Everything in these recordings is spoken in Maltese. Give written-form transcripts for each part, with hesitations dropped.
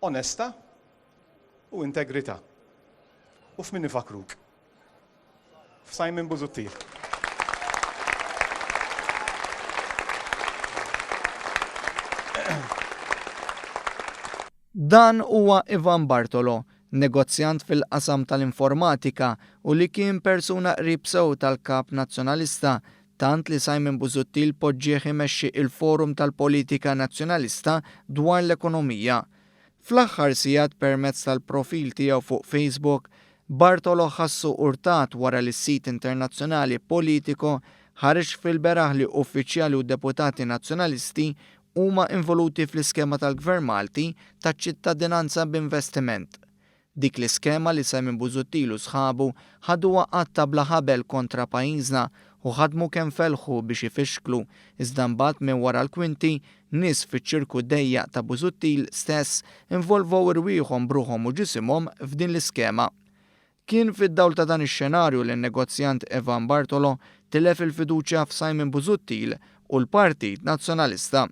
Onesta u integrità. U f'min ifakruk? F'Simon Busuttil. Dan huwa Ivan Bartolo, negozjant fil-qasam tal-informatika u li kien persuna qrib sew tal-Kap Nazzjonalista tant li Simon Busuttil poġġieh imexxi il-Forum tal-Politika Nazzjonalista dwar l-Ekonomija. Fl-aħħar sigħat permezz tal-profil tiegħu fuq Facebook, Bartolo ħassu urtat wara li s-sit internazzjonali Politico ħareġ fil-beraħ li uffiċjali u deputati Nazzjonalisti huma involuti fl-iskema tal-Gvern Malti taċ-ċittadinanza b'investiment. Dik l-iskema li Simon Busuttil u sħabu ħaduha qatta bla ħabel kontra pajjiżna u ħadmu kemm felħu biex ifixklu, iżda mbagħad minn wara l-kwinti, nies fiċ-ċirku dejjaq ta' Busuttil stess involvow irwieħhom b'ruħhom u ġisimhom f'din l-iskema. Kien fid-dawl ta' dan ix-xenarju li n-negozjant Evan Bartolo tilef il-fiduċja f'Simon Busuttil u l-Partit Nazzjonalista.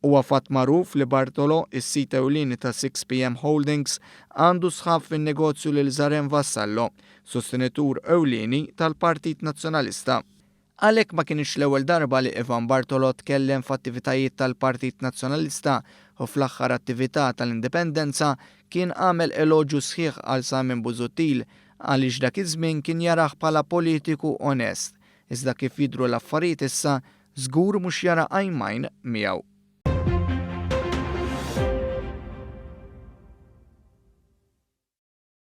Huwa fatt magħruf li Bartolo, is-sid ewlieni ta' 6PM Holdings, għandu sħab fin-negozju lil Zaren Vassallo, sostenitur ewlieni tal-Partit Nazzjonalista. Għalhekk ma kinitx l-ewwel darba li Ivan Bartolo tkellem f'attivitajiet tal-Partit Nazzjonalista u fl-aħħar attività tal-Indipendenza kien għamel eloġju sħiħ għal Simon Busuttil għaliex dak iż-żmien kien jarah bħala politiku onest. Iżda kif jidhru l-affarijiet issa, żgur mhux jara għajn m'għajn miegħu.